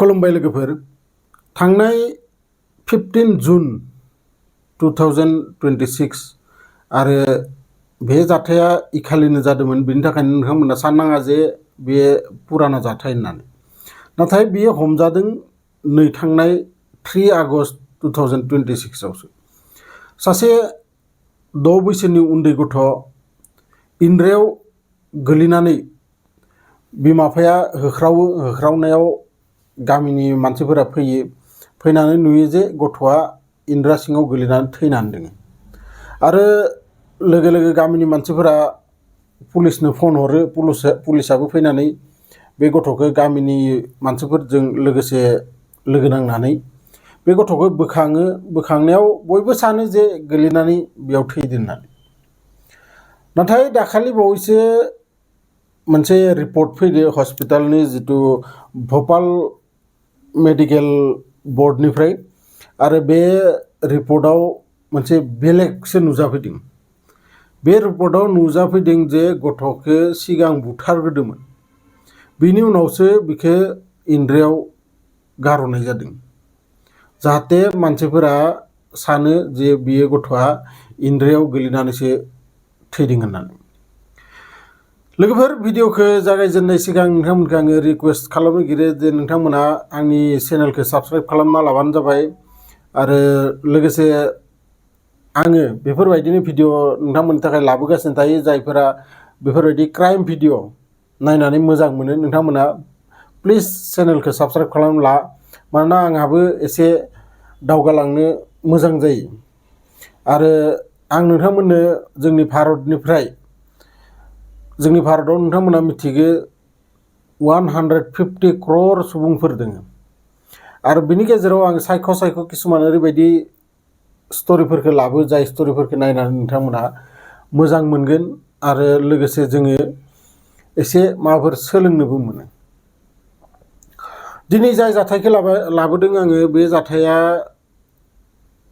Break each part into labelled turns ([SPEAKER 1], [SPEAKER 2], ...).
[SPEAKER 1] खुलुमबाय लोगोफोर थांनाय 15 जुन 2026 आरो बे जाथाया इखालिनो जादोंमोन। बेनि थाखायनो नोंथांमोना साननाङा जे बे पुराना जाथाय होननानै, नाथाय बियो हमजादों नै थांनाय 3 आगस्ट 2026 आवसो। सासे 6 बैसोनि उन्दै गथ' इन्द्रायाव गोलैनानै बिमा बिफाया होख्रावनायाव गामिनि मानसिफोरा फैनानै नुयो जे गथ'आ इन्द्रा सिङाव गोलैनानै थैनानै दङ। आरो लोगो लोगो गामिनि मानसिफोरा पुलिसनो फन हरो। पुलिसाबो फैनानै बे गथ'खौ गामिनि मानसिफोरजों लोगोसे लोगो नांनानै बे गथ'खौ बोखाङो। बोखांनायाव बयबो सानो जे गोलैनानै बेयाव थैदों होननानै। नाथाय दाखालि बावैसो मोनसे रिपर्ट फैदो हस्पिटालनि जितु भोपाल मेडिकेल बर्डनिफ्राय, आरो बे रिपर्टआव मोनसे बेलेगसो नुजाफैदों। बे रिपर्टआव नुजाफैदों जे गथ'खौ सिगां बुथारग्रोदोंमोन, बिनि उनावसो बिखौ इन्द्रायाव गारहरनाय जादों, जाहाथे मानसिफोरा सानो जे बियो गथ'आ इन्द्रायाव गोलैनानैसो थैदों होननानै। लोगोफोर, भिडिअखौ जागायजेननाय सिगां नोंथांमोनखौ आङो रिक्वेस्ट खालामनो नागिरो जे नोंथांमोना आंनि चेनेलखौ साबस्क्राइब खालामना लाबानो जाबाय। आरो लोगोसे आङो बेफोरबायदिनो भिडिअ नोंथांमोननि थाखाय लाबोगासिनो थायो। जायफोरा बेफोरबायदि क्राइम भिडिअ नायनानै मोजां मोनो, नोंथांमोना प्लिज चेनेलखौ साबस्क्राइब खालामला, मानोना आंहाबो एसे दावगालांनो मोजां जायो। आरो आं नोंथांमोननो जोंनि भारताव नोंथांमोना मिथिगो 150 क्रर सुबुंफोर दङ। आरो बिनि गेजेराव आं सायख' किसुमान ओरैबायदि स्ट'रिफोरखौ लाबो, जाय स्ट'रिफोरखौ नायनानै नोंथांमोना मोजां मोनगोन आरो लोगोसे जोङो एसे माबाफोर सोलोंनोबो मोनो। दिनै जाय जाथायखौ लाबोदों आङो, बे जाथाया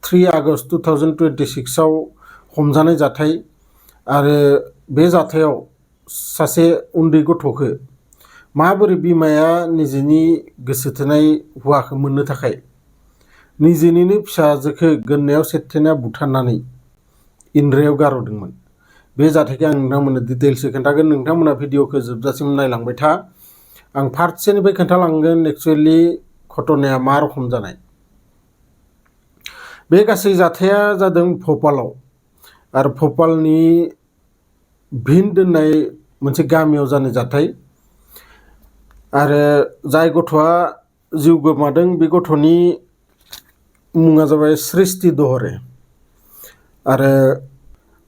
[SPEAKER 1] 3 आगस्ट 2026 आव हमजानाय जाथाय। आरो बे जाथायाव सासे उन्दै गथ'खौ माबोरै बिमाया निजेनि गोसो थोनाय हौवाखौ मोननो थाखाय निजेनिनो फिसाजोखौ गोदनायाव सेथेना बुथारनानै इन्द्रायाव गारहरदोंमोन, बे जाथायखौ आं नोंथांमोननो डिटेल्सै खोन्थागोन। नोंथांमोना भिडिअखौ जोबजासिम नायलांबाय था। आं फार्स्टनिफ्राय खोन्थालांगोन एक्सुवेलि घटनाया मा रखम जानाय। बे गासै जाथाया जादों भोपालाव, आरो भोपालनि भिन्ड होननाय मोनसे गामियाव जानाय जाथाय। आरो जाय गथ'आ जिउ गोमादों, बे गथ'नि मुङा जाबाय सृष्टि दहरे, आरो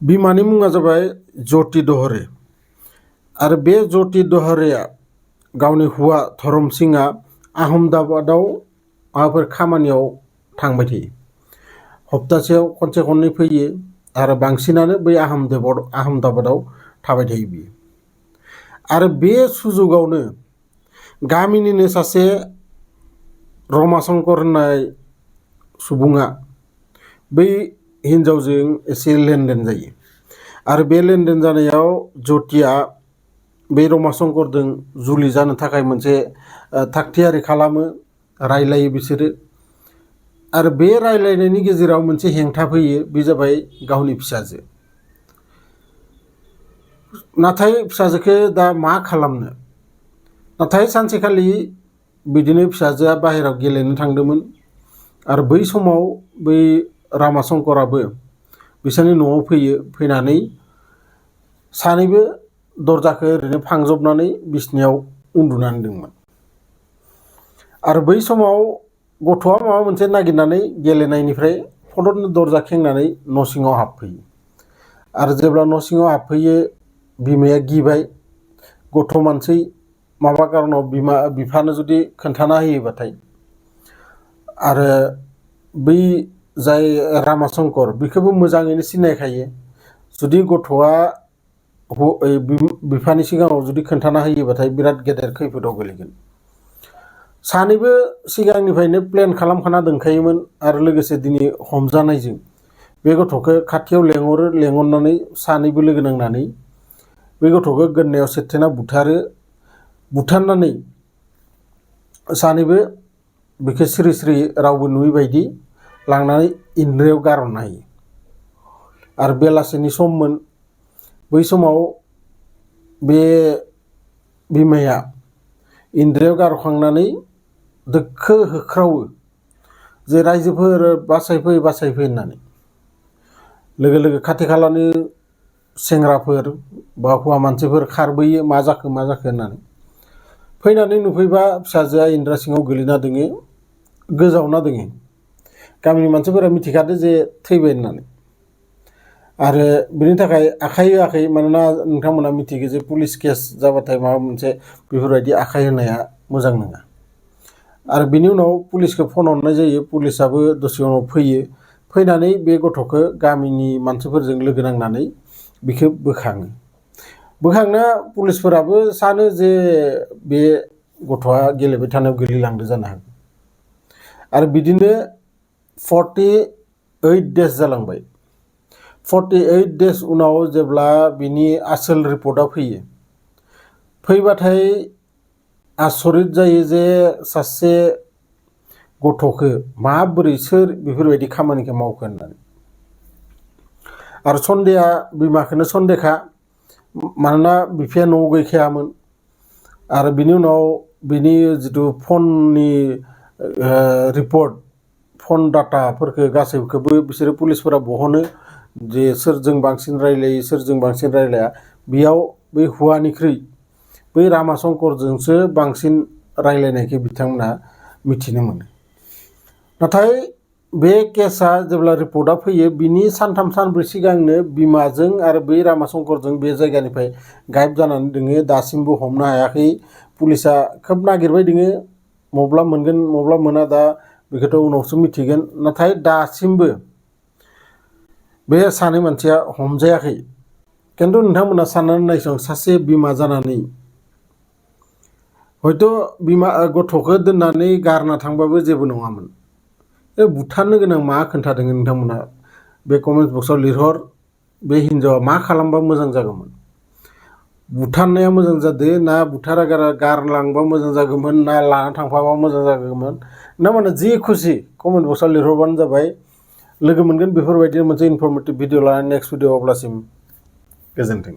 [SPEAKER 1] बिमानि मुङा जाबाय ज्योति दहरे। आरो बे ज्योति दहरेया गावनि हौवा धरम सिंआ आहमदाबादाव माबाफोर खामानियाव थांबाय थायो। हप्तासेयाव खनसे खननै फैयो, आरो बांसिनानो बै आहमदाबादाव थाबाय थायो बियो। आरो बे सुजुगावनो गामिनिनो सासे रमाशंकर होननाय सुबुङा बै हिन्जावजों एसे लेनदेन जायो। आरो बे लेनदेन जानायाव ज्योतिया बे रमाशंकरजों जुलि जानो थाखाय मोनसे थागथियारि खालामो, रायलायो बिसोरो। आरो बे रायलायनायनि गेजेराव मोनसे हेंथा फैयो, बे जाबाय गावनि फिसाजो। नाथाय फिसाजोखौ दा मा खालामनो? नाथाय सानसेखालि बिदिनो फिसाजोआ बाहेरायाव गेलेनो थांदोंमोन, आरो बै समाव बै रामाशंकराबो बिसोरनि न'आव फैयो। फैनानै सानैबो दरजाखौ ओरैनो फांजबनानै बिसिनायाव उन्दुनानै दंमोन। आरो बै समाव गथ'आ माबा मोनसे नागिरनानै गेलेनायनिफ्राय फट'नो दरजा खेंनानै न' सिङाव हाबफैयो। आरो जेब्ला न' सिङाव हाबफैयो, बिमाया गिबाय। गथ' मानसि माबा कारनाव बिफानो जुदि खोन्थाना होयोबाथाय, आरो बै जाय रामाशंकर बेखौबो मोजाङैनो सिनायखायो, जुदि गथ'आ बिफानि सिगाङाव जुदि खोन्थाना होयोबाथाय बिराद गेदेर खैफोदाव गोलैगोन। सानैबो सिगांनिफ्रायनो प्लेन खालामखाना दोनखायोमोन। आरो लोगोसे दिनै हमजानायजों बे गथ'खौ खाथियाव लेंहरो। लेंहरनानै सानैबो लोगो नांनानै बे गथ'खौ गोदनायाव सेथेना बुथारो। बुथारनानै सानैबो बेखौ सिरि सिरि रावबो नुयै बायदि लांनानै इन्द्रियाव गारहरनो हायो। आरो बेलासिनि सममोन, बै समाव बे बिमाया इन्द्रियाव गारहरखांनानै दोखो होख्रावो जे रायजोफोर बासायफै बासायफै होननानै। लोगो लोगो खाथि खालानि सेंग्राफोर बा हौवा मानसिफोर खारबोयो मा जाखो होननानै। फैनानै नुफैबा फिसाजोआ इन्द्रा सिङाव गोलैना दोङो, गोजावना दोङो। गामिनि मानसिफोरा मिथिखादो जे थैबाय होननानै। आरो बिनि थाखाय आखाइ होआखै, मानोना नोंथांमोना मिथिगौ जे पुलिस केस जाबाथाय माबा मोनसे बेफोरबायदि आखाइ होनाया मोजां नङा। आरो बिनि उनाव पुलिसखौ फन हरनाय जायो, पुलिसाबो दसे उनाव फैयो। फैनानै बे गथ'खौ गामिनि मानसिफोरजों लोगो नांनानै बिखौ बोखाङो। बोखांना पुलिसफोराबो सानो जे बे गथ'आ गेलेबाय थानायाव गोलैलांदो जानो हागौ। आरो बिदिनो 48 डेज जालांबाय। 48 डेज उनाव जेब्ला बिनि आसोल रिपर्टआ फैयो, फैबाथाय आसरित जायो जे सासे गथ'खौ माबोरै सोर बेफोरबायदि खामानिखौ मावखो होननानै। आरो सन्देहआ बिमाखौनो सन्देहखा, मानोना बिफाया न'आव गैखायामोन। आरो बिनि उनाव बिनि जिथु फननि रिपर्ट, फन डाटाफोरखौ गासैखौबो बिसोरो पुलिसफोरा बहनो जे सोरजों बांसिन रायलायो सोरजों बांसिन रायलाया। बेयाव बै हौवानिख्रुइ बै रामा शंकरजोंसो बांसिन रायलायनायखौ बिथांमोना मिथिनो मोनो। नाथाय बे केसआ जेब्ला रिपर्टआ फैयो, बिनि सानथाम सानब्रै सिगांनो बिमाजों आरो बै रामा शंकरजों बे जायगानिफ्राय गायब जानानै दोङो, दासिमबो हमनो हायाखै। पुलिसा खोब नागिरबाय दोङो, मब्ला मोनगोन मब्ला मोना दा बेखौथ' उनावसो मिथिगोन। नाथाय दासिमबो बे सानै मानसिया हमजायाखै। खिन्थु नोंथांमोना साननानै नायसं, सासे बिमा जानानै हयथ' बिमा गथ'खौ दोननानै गारना थांबाबो जेबो नङामोन। बुथारनो गोनां मा खोन्थादों नोंथांमोना बे कमेन्ट बक्सआव लिरहर। बे हिन्जावा मा खालामबा मोजां जागौमोन? बुथारनाया मोजां जादो ना बुथारा गारलांबा मोजां जागौमोन, ना लाना थांफाबा मोजां जागौमोन? नोंथांमोना जि खुसि कमेन्ट बक्सआव लिरहरबानो जाबाय। लोगो मोनगोन बेफोरबायदि मोनसे इनफरमेटिभ भिडिअ लानानै नेक्स्ट भिडिअ। अब्लासिम गोजोन्थों।